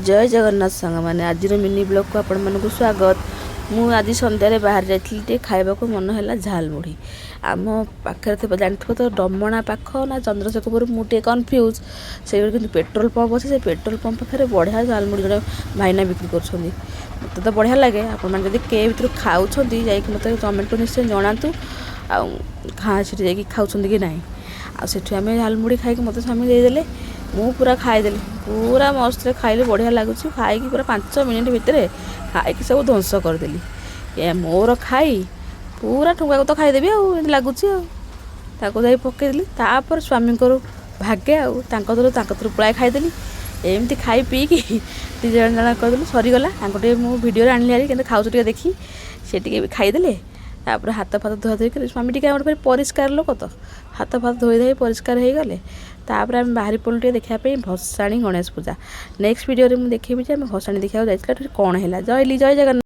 ଜୟ ଜଗନ୍ନାଥ ସାଙ୍ଗମାନେ, ଆଜିର ମିନି ବ୍ଲଗ୍କୁ ଆପଣମାନଙ୍କୁ ସ୍ୱାଗତ। ମୁଁ ଆଜି ସନ୍ଧ୍ୟାରେ ବାହାରି ଯାଇଥିଲି, ଟିକେ ଖାଇବାକୁ ମନ ହେଲା ଝାଲମୁଢ଼ି। ଆମ ପାଖରେ ଥିବା, ଜାଣିଥିବ ତ, ଡମଣା ପାଖ ନା ଚନ୍ଦ୍ରଶେଖରପୁର, ମୁଁ ଟିକେ କନଫ୍ୟୁଜ୍। ସେଇଠି କିନ୍ତୁ ପେଟ୍ରୋଲ ପମ୍ପ ଅଛି। ସେ ପେଟ୍ରୋଲ ପମ୍ପ ପାଖରେ ବଢ଼ିଆ ଝାଲମୁଢ଼ି ଜଣେ ଭାଇନା ବିକ୍ରି କରୁଛନ୍ତି। ମୋତେ ତ ବଢ଼ିଆ ଲାଗେ। ଆପଣମାନେ ଯଦି କେ ଭିତରୁ ଖାଉଛନ୍ତି, ଯାଇକି ମୋତେ କମେଣ୍ଟ କରି ନିଶ୍ଚୟ ଜଣାନ୍ତୁ ଆଉ ସେଠି ଯାଇକି ଖାଉଛନ୍ତି କି ନାହିଁ। ଆଉ ସେଠୁ ଆମେ ଝାଲମୁଢ଼ି ଖାଇକି, ମୋତେ ସ୍ୱାମୀ ଦେଇଦେଲେ, ମୁଁ ପୁରା ଖାଇଦେଲି। ପୁରା ମସ୍ତରେ ଖାଇଲି, ବଢ଼ିଆ ଲାଗୁଛି। ଖାଇକି ପୁରା 5 ମିନିଟ୍ ଭିତରେ ଖାଇକି ସବୁ ଧ୍ୱଂସ କରିଦେଲି। ଏ ମୋର ଖାଇ ପୁରା ଠୁଙ୍ଗାକୁ ତ ଖାଇଦେବି ଆଉ, ଏମିତି ଲାଗୁଛି। ଆଉ ତାକୁ ଯାଇ ପକେଇଦେଲି। ତାପରେ ସ୍ୱାମୀଙ୍କର ଭାଗେ ଆଉ ତାଙ୍କ ଥରୁ ପୁଳାଏ ଖାଇଦେଲି। ଏମିତି ଖାଇ ପିଇକି 2 ଜଣ ଜଣ କରିଦେଲୁ, ସରିଗଲା। ତାଙ୍କୁ ଟିକେ ମୁଁ ଭିଡ଼ିଓରେ ଆଣିଲି ହାରି, କିନ୍ତୁ ଖାଉଛୁ ଟିକେ ଦେଖି। ସେ ଟିକେ ବି ଖାଇଦେଲେ। ତାପରେ ହାତ ଫାତ ଧୁଆ ଧୁଇ କରି, ସ୍ୱାମୀ ଟିକେ ଆମର ଭାରି ପରିଷ୍କାର ଲୋକ ତ, ହାତ ଫାତ ଧୋଇ ଧୋଇ ପରିଷ୍କାର ହେଇଗଲେ। ତାପରେ ଆମେ ବାହାରି ପଡ଼ିଲୁ ଟିକେ ଦେଖିବା ପାଇଁ ଭସାଣି ଗଣେଶ ପୂଜା। ନେକ୍ସଟ ଭିଡ଼ିଓରେ ମୁଁ ଦେଖେଇବି ଯେ ଆମେ ଭସାଣି ଦେଖିବାକୁ ଯାଇଥିଲୁ, ଏଠି କ'ଣ ହେଲା। ଜୟ ଜୟ ଜଗନ୍ନାଥ।